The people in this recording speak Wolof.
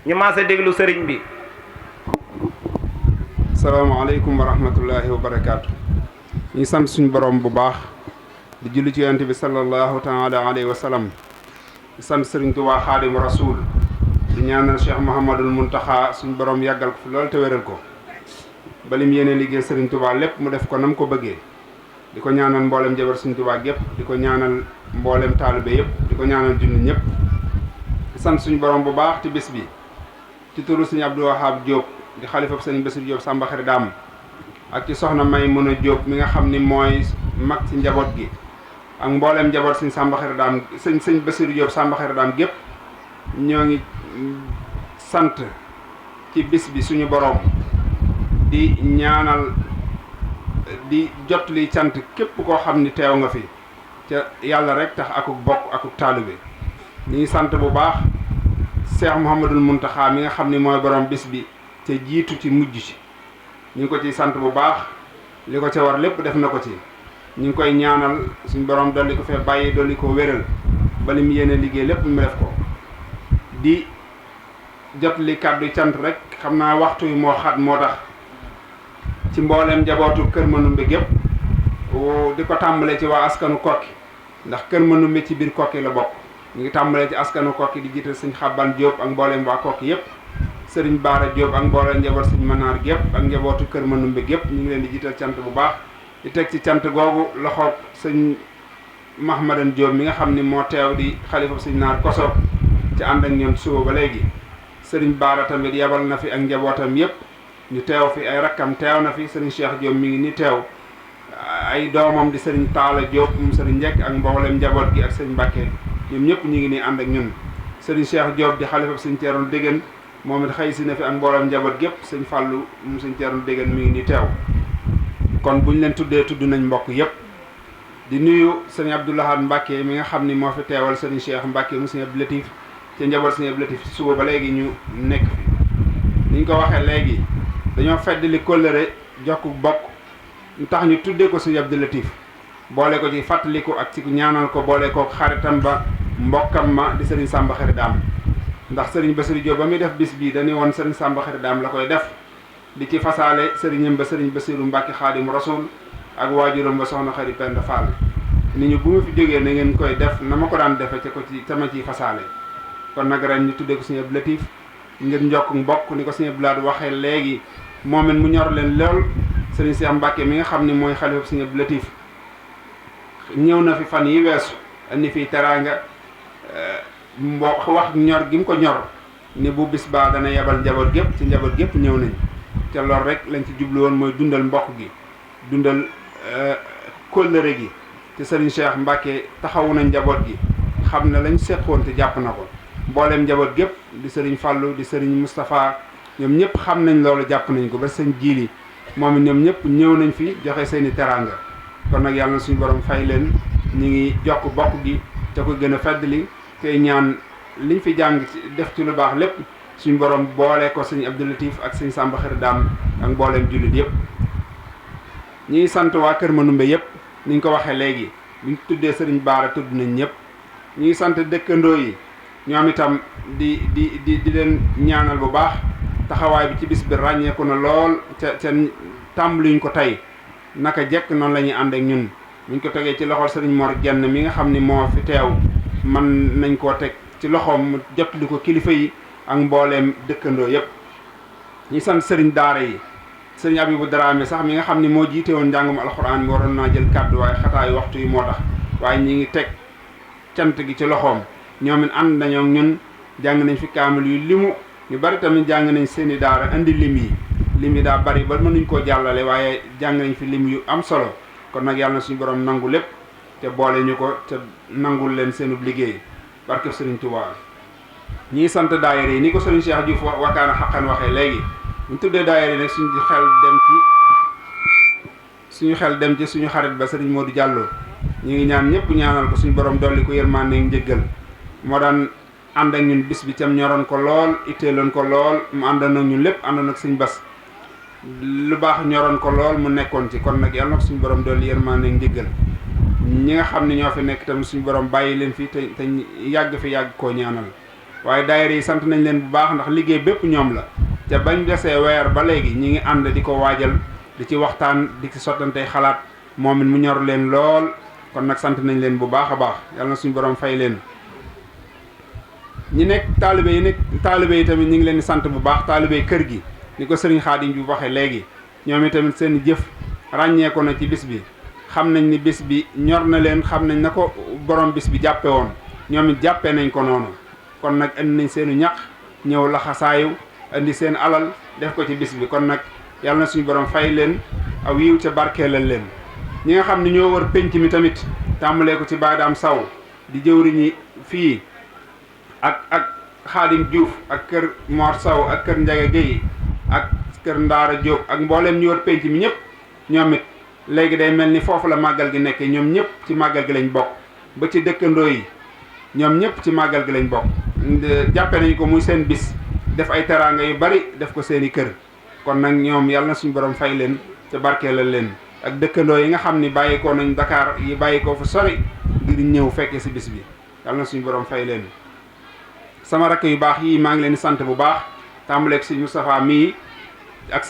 ñu maase déglu sëriñ bi. salaamaaleykum wa rahmatullahi wa barakaatu. ñu sant suñu borom bu baax di julli ci yonent bi sallallahu taala alayhi wa sallam di sant sëriñ Tuubaa xaadimu rasuul di ñaanal Cheikh Mouhamadul Mountakha suñu borom yàggal ko fi loolu te wéral ko ba lim yéene liggéey sëriñ Tuubaa lépp mu def ko nam ko bëggee. di ko ñaanal mboolem jabar suñu Tuubaa gépp di ko ñaanal mboolem taalibe yëpp di ko ñaanal jullit ñëpp di sant suñu borom bu baax ci bis bi ci turu sëñ Abdou Wahab Diop di xalifab sëñ Bassirou Diop samba khary daam ak ci soxna May mën a Diop mi nga xam ni mooy mag ci njaboot gi ak mboolem njaboot sëñ samba khary daam sëñ Bassirou Diop samba khary daam gépp ñoo ngi sant ci bis bi suñu borom di ñaanal di jot li cant képp koo xam ni teew nga fi ca yàlla rek tax akuk bokk akuk taalibe ñu ngi sant bu baax Cheikh Mouhamadul Mountakha mi nga xam ni mooy borom bis bi te jiitu ci mujj ci ñu ngi ko ciy sant bu baax li ko ca war lépp def na ko ci ñu ngi koy ñaanal suñ borom dolli ko fee bàyyi dolli ko wéral ba li mu yéene liggéey lépp mu def ko di jot li kàddu cant rek xam naa waxtu yi moo xat moo tax ci mbooleem njabootu Kër Manumbe gépp di ko tàmbalee ci waa askanu kokki ndax Kër Manumbe ci biir kokki la bokk ñu ngi tàmbalee ci askanu kokki di jiital sëñ Xabban Diop ak mbooleem waa kokki yëpp sëriñ Baara Diop ak mbooleem njaboot sëñ Manaar gépp ak njabootu Kër Manumbe gépp ñu ngi leen di jiital cant bu baax di teg ci cant googu loxo sëñ Mahmadan Diop mi nga xam ni moo teew di xalifa sëñ Naar Koso ci ànd ak ñoom suba ba léegi sëriñ Baara tamit yebal na fi ak njabootam yëpp ñu teew fi ay rakkam teew na fi sëriñ Cheikh Diop mi ngi ni teew ay doomam di sëriñ Taala Diop mu sëriñ Njekk ak mboolem njaboot gi ak sëriñ Mbàkke ñoom ñëpp ñu ngi nii ànd ak ñun sëriñ Cheikh Diop di xalifa sëriñ Ceerno Dégén moom it xëy si na fi ak mboolem njaboot gépp sëriñ Fàllu mu sëriñ Ceerno Dégén mi ngi ni teew kon buñ leen tuddee tudd nañ mbokk yëpp di nuyu sëriñ Abdoulahad Mbàkke mi nga xam ni moo fi teewal sëriñ Cheikh Mbàkke mu sëriñ Abdou Latif ci njaboot sëriñ Abdou Latif suba ba léegi ñu nekk fi niñ ko waxee léegi dañoo feddali kóllëre jokku bokk tax ñu tuddee ko sëñ Abdou Latif boole ko ci fàttaliku ak ci ñaanal ko boole ko xaritam ba mbokkam ma di sëriñ Samba Khary Daam ndax sëriñ Bassirou Diop ba muy def bis bii dañuy woon sëriñ Samba Khary Daam la koy def di ci fasaale sëriñam ba sëriñ Bassirou Mbacke Xaadim Rasul ak waajuram ba soxna Khary Penda Fall ni ñu bu ma fi jógee na ngeen koy def na ma ko daan defe ca ko ci sama ciy fasaale kon nag ren ñu tuddee ko sëñ Abdou Latif ngir njokk mbokk ni ko sëñ Abdou Lahad waxee léegi moom it mu ñor leen lool sëriñ Cheikh Mbacke mi nga xam ni mooy xalifa sëñ Abdou Latif ñëw na fi fan yi weesu andi fii teraanga wax ñor gi mu ko ñor ni bu bis baa dana yebal njaboot gépp ci njaboot gépp ñëw nañ te loolu rek lañ ci jublu woon mooy dundal mbokk gi dundal kóllëre gi te sëriñ Cheikh Mbacke taxawu nañ njaboot gi xam ne lañ seqoon te jàpp na ko mbooleem njaboot gépp di sëriñ Fallou di sëriñ Moustapha ñoom ñëpp xam nañ loolu jàpp nañ ko ba sëñ Jiili moom it ñoom ñëpp ñëw nañ fi joxe seeni teraanga kon nag yàlla na suñu borom fay leen ñu ngi jokk bokk gi te ko gën a feddali tey ñaan liñ fi jàng def ci lu baax lépp suñu borom boole ko sëñ Abdou Latif ak sëñ Samba Khary Daam ak mbooleem jullit yëpp ñi ngi sant waa Kër Manumbe yëpp niñ ko waxee léegi buñ tuddee sëriñ Baara tudd nañ ñëpp ñi ngi sant dëkkandoo yi ñoom itam di leen ñaanal bu baax taxawaay bi ci bis bi ràññeeku na lool ca tàmbaliñ ko tey naka jekk noonu la ñuy ànd ak ñun buñ ko tegee ci loxol sëriñ Mor Jenn mi nga xam ni moo fi teew man nañ koo teg ci loxoom mu jottali ko kilifa yi ak mbooleem dëkkandoo yëpp ñi sant sëriñ daara yi sëriñ Abibu Daraame sax mi nga xam ni moo jiite woon njàngum alxuraan mi waroon naa jël kàddu waaye xataayu waxtu yi moo tax waaye ñi ngi teg cant gi ci loxoom ñoom it ànd nañoo ñun jàng nañ fi kaamil yu limu ñu bari tamit jàng nañ seeni daara indi lim yi daa bari ba mënuñ koo jàllale waaye jàng nañ fi lim yu am solo kon nag yàlla na suñu borom nangu lépp te boole ñu ko te nangul leen seenub liggéey barke Sëriñ Tuubaa ñi ngi sant daayira yi ni ko Sëriñ Cheikh Diouf wakaana xaqan waxee léegi buñ tuddee daayira yi nag suñu xel dem ci suñu xarit ba Sëriñ Modou Diallo ñu ngi ñaan ñëpp ñaanal ko suñu borom dolli ko yërmande ak njëggal moo daan ànd ak ñun bis bi tam ñoroon ko lool itteeloon ko lool mu àndoon ak ñun lépp àndoon ak suñ bas lu baax ñoroon ko lool mu nekkoon ci kon nag yàlla na ko suñu borom dolli yërmande ak njëggal ñi nga xam ne ñoo fi nekk tam suñu borom bàyyi leen fi te yàgg fi yàgg koo ñaanal waaye daayira yi sant nañ leen bu baax ndax liggéey bépp ñoom la ca bañ desee weer ba léegi ñi ngi ànd di ko waajal di ci waxtaan di ci sottantey xalaat moom it mu ñor leen lool kon nag sant nañ leen bu baax a baax yàlla na suñu borom fay leen. ñi nekk taalibe yi tamit ñi ngi leen di sant bu baax taalibe kër gi ni ko sëriñ Xaadim bi waxee léegi ñoom itamit seen jëf ràññeeku na ci bis bi xam nañ ni bis bi ñor na leen xam nañ na ko borom bis bi jàppe woon ñoom it jàppee nañ ko noonu kon nag indi nañ seenu ñaq ñëw laxasaayu indi seen alal def ko ci bis bi kon nag yàlla na suñu borom fay leen aw yiw ca barkeelal leen. ñi nga xam ne ñoo wër penc mi tamit tàmbalee ko ci baadaam saw di jëwriñi fii ak Xaadim Diouf ak kër Mor Saw ak kër Njaga Guèye ak kër Ndaara Diop ak mbooleem ñu wër penc mi ñëpp ñoom it léegi day mel ni foofu la màggal gi nekkee ñoom ñëpp ci màggal gi lañ bokk ba ci dëkkandoo yi ñoom ñëpp ci màggal gi lañ bokk jàppe nañ ko muy seen bis def ay teraanga yu bari def ko seeni kër kon nag ñoom yàlla na suñu borom fay leen te barkeelal leen ak dëkkandoo yi nga xam ni bàyyikoo nañ Dakar yi bàyyikoo fu sori ngir ñëw fekke si bis bi yàlla na suñu borom fay leen. sama rakk yu baax yi maa ngi leen di sant bu baax tàmbaleeg si Moustapha mii ak